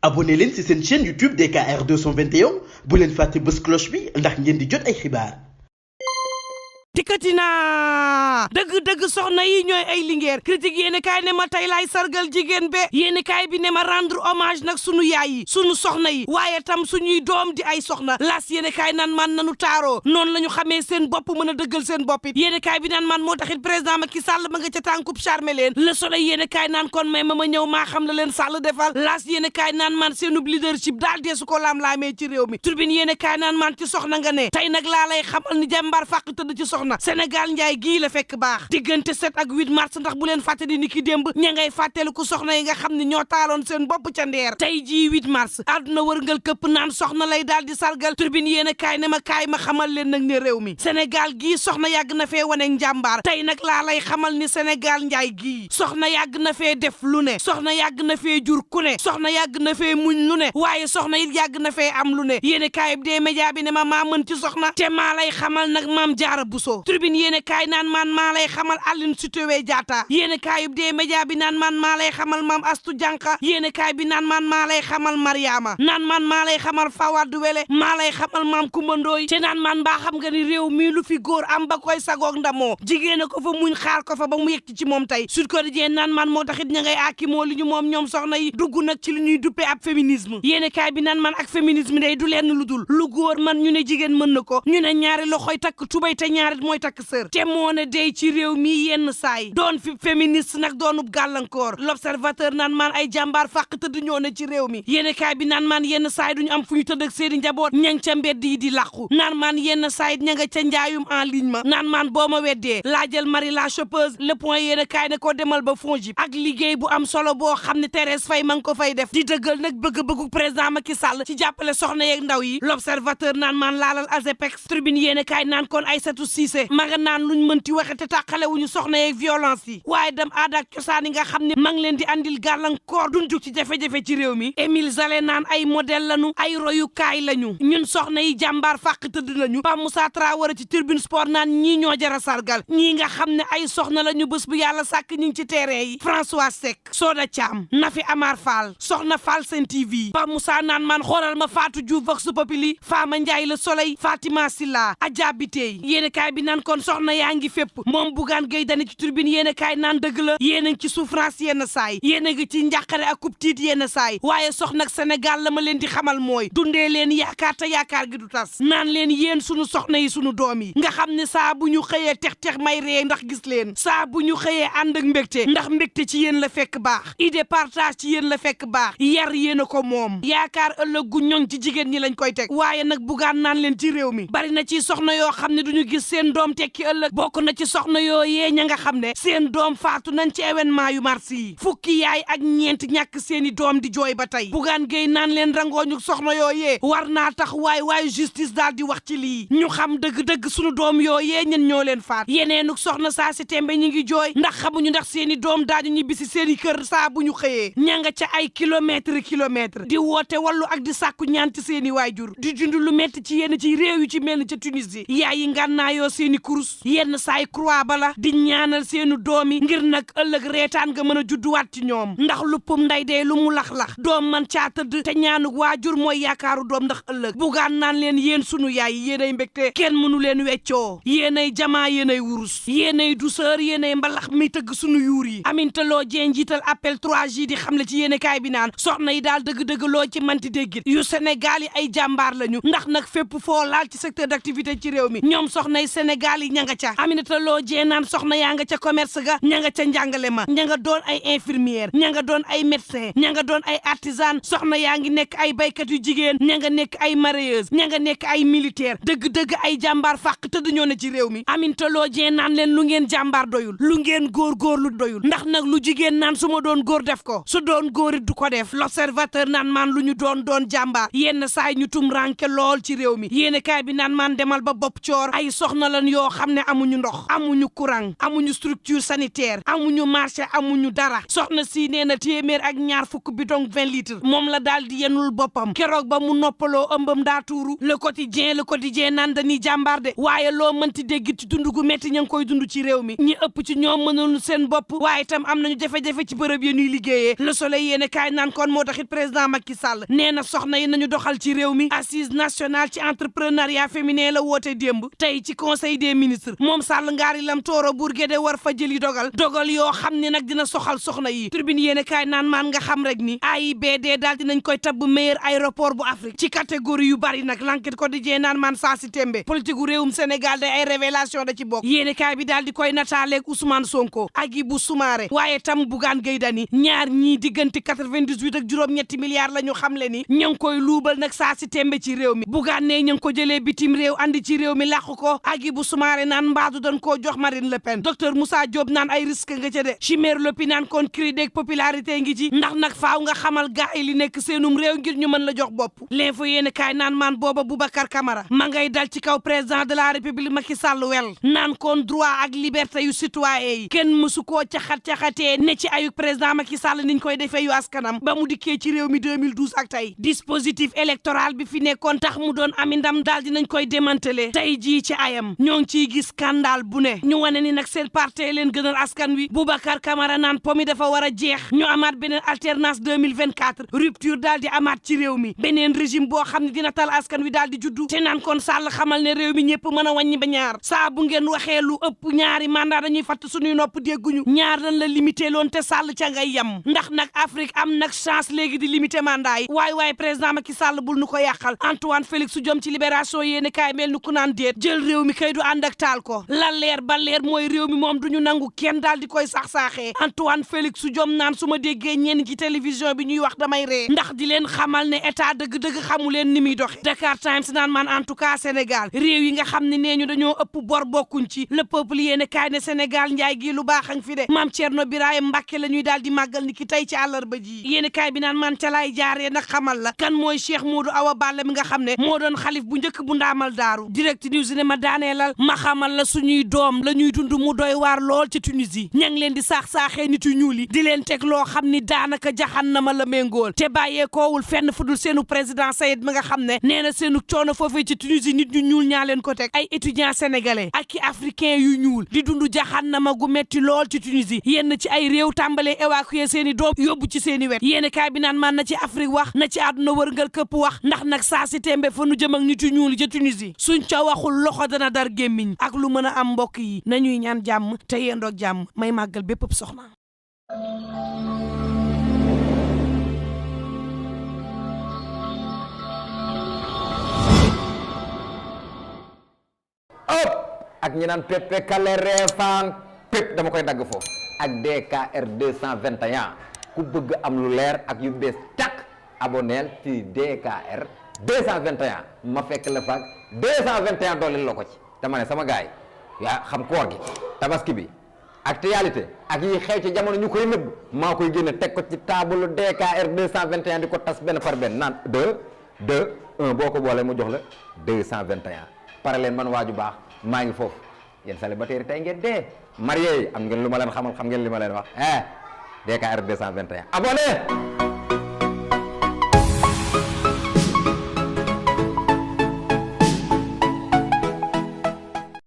abonné leen ci seen chaîne YouTube DKR 221 bu leen fàtte bës cloche bi ndax ngeen di jot ay xibaar. dikkati naa dëgg-dëgg soxna yi ñooy ay lingeer critique yéen kaay ne ma tey laay sargal jigéen be yéen kaay bi ne ma rendre hommage nag sunu yaay yi sunu soxna yi waaye tam suñuy doom di ay soxna las yéen kaay naan man nanu taaroo noonu la ñu xamee seen bopp mën a dëggal seen bopp it yéen kaay bi naan man moo taxit président Macky Sall ma nga ca tànkub charmé leen le soleil yéen kaay naan kon may ma ñëw maa xam la leen Sall defal las yéen kaay naan man seenub leadership daal dee su ko laam-laamee ci réew mi turbine yéen kaay naan man ci soxna nga ne tey nag laa lay xamal ni jàmbaar fàq tëdd ci soxna Sénégal njaay gii la fekk baax diggante 7 ak 8 mars ndax bu leen fàtte di ni ki démb ña ngay fàttelu ku soxna yi nga xam ne ñoo taaloon seen bopp ca ndeer tey jii 8 mars àdduna wërngal këpp naan soxna lay daal di sargal turbine yéen a kaay ne ma kaay ma xamal leen nag ne réew mi Sénégal gii soxna yàgg na fee wane njàmbaar tey nag laa lay xamal ni Sénégal njaay gii soxna yàgg na fee def lu ne soxna yàgg na fee jur ku ne soxna yàgg na fee muñ lu ne waaye soxna it yàgg na fee am lu ne yéen a kaay bi dee média bi ne ma maa mën ci soxna te maa lay xamal nag maam jaara buso yéene kaay naan man maa lay xamal Aline Sitoé Diatta yéene kaay bi dee média bi naan man maa lay xamal maam Astu Jànqa yéene kaay bi naan man maa lay xamal Mariama naan man maa lay xamal Fawad Wele maa lay xamal maam Kumba Ndooy te naan man baa xam nga ni réew mii lu fi góor am ba koy sagoog ndamoo jigéen a ko fa muñ xaar ko fa ba mu yegg ci moom tey Sud Quotidien naan man moo taxit ña ngay àkki moo li ñu moom ñoom soxna yi dugg nag ci li ñuy duppee ab féminisme yéene kaay bi naan man ak féminisme day du lenn lu dul lu góor man ñu ne jigéen mën na ko ñu ne ñaari loxoy takk tubay te ñaarit mooy takk sër te moo ne dey ci réew mi yenn saay doon fi féministe nag doonub gàllankoor l'observateur naan maan ay jàmbaar fàq tëdd ñoo ne ci réew mi yéen kaay bi naan maan yenn saay duñu am fu ñu tëdd ak seeni njaboot ña nga ca mbedd yi di làqu naan maan yenn saay ña nga ca njaayum en ligne ma naan maan boo ma weddee laajal Marie la chopeuse le point yéen kaay ne ko demal ba FONGIP ak liggéey bu am solo boo xam ne Thérèse Faye ma ngi ko fay def di dëggal nag bëgg-bëggu président Macky Sall ci jàppale soxna yeeg ndaw yi l'observateur naan maan laalal ASEPEX tribune yéen kaay naan kon Aïssatou Cissé ma nga naan luñ mënti waxe te tàqale wuñu soxna yeeg violence yi waaye dem aada ak cosaan yi nga xam ne ma ngi leen di andil gàllankoor duñ jug ci jafe-jafe ci réew mi Émile Zale naan ay modèle lañu ay royukaay lañu ñun soxna yi jàmbaar fàq tëdd nañu Pape Moussa Traoré ci Tribune Sport naan ñii ñoo jara sargal ñii nga xam ne ay soxna lañu bés bu yàlla sàkk ñi ngi ci terrain yi François Seck Soda Thiam Nafi Amar Fall soxna Fall Sen TV Pape Moussa naan man xoolal ma Fatou Diouf Vox Populi Fama Ndiaye Le Soleil Fatima Silla Adja Bitey yéen kaay bi naan kon soxna yaa ngi fépp moom Bougane Gueye Dany ci turbine yéen a kaay naan dëgg la yéen a ngi ci souffrance yenn saay yéen a ngi ci njàqare ak kub tiit yenn saay waaye soxna ak Sénégal la ma leen di xamal mooy dundee leen yaakaar te yaakaar gi du tas naan leen yéen sunu soxna yi sunu doom yi nga xam ne saa bu ñu xëyee tex-tex may ree ndax gis leen saa bu ñu xëyee ànd ak mbégte ndax mbégte ci yéen la fekk baax idée partage ci yéen la fekk baax yar yéen a ko moom yaakaar ëllëg gu ñoŋ ci jigéen ñi lañ koy teg waaye nag Bougane naan leen ci réew mi bari na ci soxna yoo xam ne duñu gis seen doom tekki ëllëg bokk na ci soxna yooyee ña nga xam ne seen doom faatu nañ ci événement yu mars yi fukki yaay ak ñeent ñàkk seeni doom di jooy ba tey Bougane Gueye naan leen rangooñu soxna yooyee war naa tax waaye justice daal di wax ci lii ñu xam dëgg-dëgg sunu doom yooyee ñen ñoo leen faat yeneenuk soxna saa si tembe ñi ngi jooy ndax xamuñu ndax seeni doom daañu ñibbi si seeni kër saa bu ñu xëyee ña nga ca ay kilomètre di woote wallu ak di sàkku ñaan ci seeni waajur di dund lu metti ci yenn ci réew yu ci mel ni ca Tunisie yaay yi ngànnaayoo seeni kurus yenn saay croix bala di ñaanal seenu doom yi ngir nag ëllëg reetaan nga mën a judduwaat ci ñoom ndax luppum nday dee lu mu lax-lax doom man caa tëdd te ñaanuk waajur mooy yaakaaru doom ndax ëllëg Bougane naan leen yéen sunu yaay yéenay mbégte kenn mënu leen weccoo yéenay jamaa yéenay wurus yéenay douceur yéenay mbalax mi tëgg sunu yuur yi Aminata Lô Dieng njiital appel 3J di xam le ci yéene kaay bi naan soxna yi daal dëgg-dëgg loo ci manti déggit yu Sénégal yi ay jàmbaar lañu ndax nag fépp foo laal ci secteur d'activité ci réew mi ñoom soxna yi Sénégal yi ña nga ca Aminata Lô Dieng naan soxna yaa nga ca commerce ga ña nga ca njàngale ma ña nga doon ay infirmière ña nga doon ay médecin ña nga doon ay artisan soxna yaa ngi nekk ay baykat yu jigéen ña nga nekk ay mareyeurs ña nga nekk ay militaire dëgg-dëgg ay jàmbaar fàq tëdd ñoo ne ci réew mi Aminata Lô Dieng naan leen lu ngeen jàmbaar doyul lu ngeen góor-góorlu doyul ndax nag lu jigéen naan su ma doon góor def ko su doon góor it du ko def l'observateur naan maan lu ñu doon jàmbaar yenn saay ñu tum ranke lool ci réew mi yéene kaay bi naan maan demal ba bopp coor ay soxna colonne yoo xam ne amuñu ndox amuñu courant amuñu structure sanitaire amuñu marché amuñu dara soxna si nee na téeméer ak ñaar fukk bidon 20 litres moom la daal di yenul boppam keroog ba mu noppaloo ëmbam daa tuuru le quotidien naan dañuy jàmbaar de waaye loo mënti dégg ci dund gu metti ña ngi koy dund ci réew mi ñi ëpp ci ñoom mënul seen bopp waaye itam am nañu jafe-jafe ci bërëb yi ñuy liggéeyee le soleil yéene kaay naan kon moo taxit président Macky Sall nee na soxna yi nañu doxal ci réew mi assise nationale ci entrepreneuriat féminin la woote démb tey ci conseil des ministres moom Sall ngaari lam tooro Bourguédé war fa jëli dogal yoo xam ne nag dina soxal soxna yi tribune yéene kaay naan maan nga xam rek ni AIBD daal dinañ koy tabb meilleur aéroport bu Afrique ci catégorie yu bari nag l'enquête quotidien naan maan saa si tembe politique gu réewum Sénégal day ay révélation da ci bokk yéene kaay bi daal di koy nataaleeg Ousmane Sonko ak Ibou Soumaré waaye tam Bougane Gueye Dany ñaar ñii diggante 98 ak juróom-ñetti milliards la ñu xamle ni ña ngi koy luubal nag saa si tembe ci réew mi Bougane ne ña ngi ko jëlee bitim réew andi ci réew mi làq ko ak Ibou Soumaré naan mbaadu dañ koo jox Marine Le Pen docteur Moussa Diop naan ay risque nga ca de Chimère Lopi naan kon cri de popularité ngi ci ndax nag faaw nga xamal gaa yi li nekk seenum réew ngir ñu mën la jox bopp l'info yéen kaay naan maan booba Boubacar Camara ma ngay dal ci kaw président de la république Macky Sall wel naan kon droit ak liberté yu citoyen yi kenn mësu koo caxatee ne ci ayu président Macky Sall niñ koy defee yu askanam ba mu dikkee ci réew mi 2012 ak tey dispositif électoral bi fi nekkoon tax mu doon ami ndam daal dinañ koy démanteler tey jii ci ayam ñoo ngi ciy gis scandale bu ne ñu wane ni nag seen parti leen gënal askan wi Boubacar Camara naan pomi dafa war a jeex ñu amaat beneen alternance 2024 rupture daal di amaat ci réew mi beneen régime boo xam ne dina tal askan wi daal di juddu te naan kon Sall xamal ne réew mi ñëpp mën a wàññi ba ñaar saa bu ngeen waxee lu ëpp ñaari mandat dañuy fatt suñuy nopp dégguñu ñaar dañ la limité loon te Sall ca ngay yem ndax nag Afrique am nag chance léegi di limité mandat yi waaye président Macky Sall bul nu ko yàqal Antoine Félix Diome ci libération yéene kaay mel ni ku naan déet jël réew mi kay du ànd ak taal ko la leer ba leer mooy réew mi moom duñu nangu kenn daal di koy sax-saaxee Antoine Félix Diome naan su ma déggee ñenn ci télévision bi ñuy wax damay ree ndax di leen xamal ne état dëgg-dëgg xamu leen ni muy doxe Dakar Times naan man en tout cas Sénégal réew yi nga xam ne nee ñu dañoo ëpp bor bokkuñ ci le peuple yéene kaay ne Sénégal njaay gi lu baax a ngi fi de maam Thierno Birahim Mbacke la ñuy daal di màggal ni ki tey ci àllarba ji yéene kaay bi naan man ca laay jaaree nag xamal la kan mooy Cheikh Modou Awa Balla mi nga xam ne moo doon xalif bu njëkk bu ndaamal daaru direct news ne ma daaneelal ma xamal la suñuy doom la ñuy dund mu doy waar lool ci Tunisie ña ngi leen di saax-saaxee nit yu ñuul yi di leen teg loo xam ni daanaka jaxannama la méngool te bàyyeekoowul fenn fu dul seenu président Sayed mi nga xam ne nee na seenu coono foofee ci Tunisie nit ñu ñuul ñaa leen ko teg ay étudiants sénégalais ak i africains yu ñuul di dund jaxannama gu metti lool ci Tunisie yenn ci ay réew tàmbalee évacuer seeni doom yóbbu ci seeni wet yéeni kaay bi naan man na ci Afrique wax na ci àdduna wërngal këpp wax ndax nag saa si tembe fa nu jëm ak nit yu ñuul ca Tunisie suñ ca waxul loxo dana dar gémmiñ ak lu mën a am mbokk yi nañuy ñaan jàmm te yendoog jàmm may màggal bépp soxna ak ñi naan pepe kale reefaan pep dama koy dagg foofu ak DKR 221 ku bëgg am lu leer ak yu bees tàkk aboneel ci DKR 221 ma fekk la faak 221 dooleel la ko ci dama ne sama gaay yaa xam koor gi tabaski bi actualité ak yi xew ci jamono ñu koy nëbb maa koy génne teg ko ci table DKR 221 di ko tas benn par benn naan 1 boo ko boolee mu jox la 221 pare leen man waaju baax maa ngi foofu yéen célibataire yi tey ngeen dee marié yi am ngeen lu ma leen xamal xam ngeen li ma leen wax DKR 221 abonné